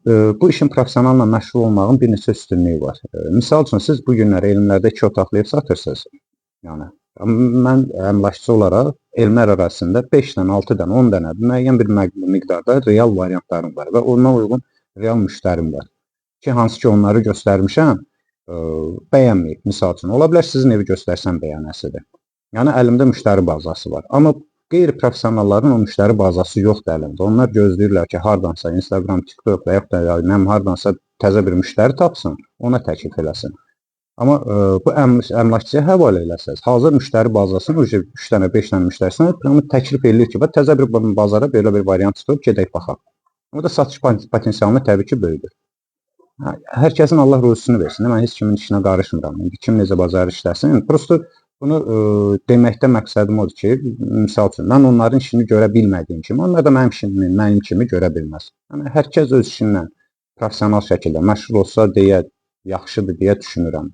Bu işin professionalla məşğul olmağın bir neçə üstünlüyü var. Misal üçün, siz bu günlər elmlərdə 2 otaqlı ev satırsınız. Yəni, mən əmlakçı olaraq elmlər arasında 5 dənə, 6 dənə, 10 dənə müəyyən bir miqdarda real variantlarım var və ona uyğun real müştərim var. Ki, hansı ki onları göstərmişəm, bəyənməyib. Misal üçün, ola bilər sizin evi göstərsəm bəyənəsidir. Yəni, əlimdə müştəri bazası var. Amma qeyri-professionalların o müştəri bazası yoxdur əlində. Onlar gözləyirlər ki, hardansa Instagram, TikTok və yaxud da nə hardansa təzə bir müştəri tapsın, ona təklif eləsin. Amma bu əmlakçıya həvalə eləsəz, hazır müştəri bazasını, 3 dənə, 5 dənə müştərisinə təklif eləyir ki, bax, təzə bir bazara belə bir variant çıxıb, gedək baxaq. O da satış potensialını təbii ki, böyüdür. Hər kəsin Allah ruzusunu versin. Mən heç kimin işinə qarışmıram. İndi kim necə bazar işləsin. Prosto bunu deməkdə məqsədim odur ki, misal üçün, mən onların işini görə bilmədiyim kimi, onlar da mənim işimi, mənim kimi görə bilməz. Yəni, hər kəs öz işindən professional şəkildə məşğul olsa deyə yaxşıdır deyə düşünürəm.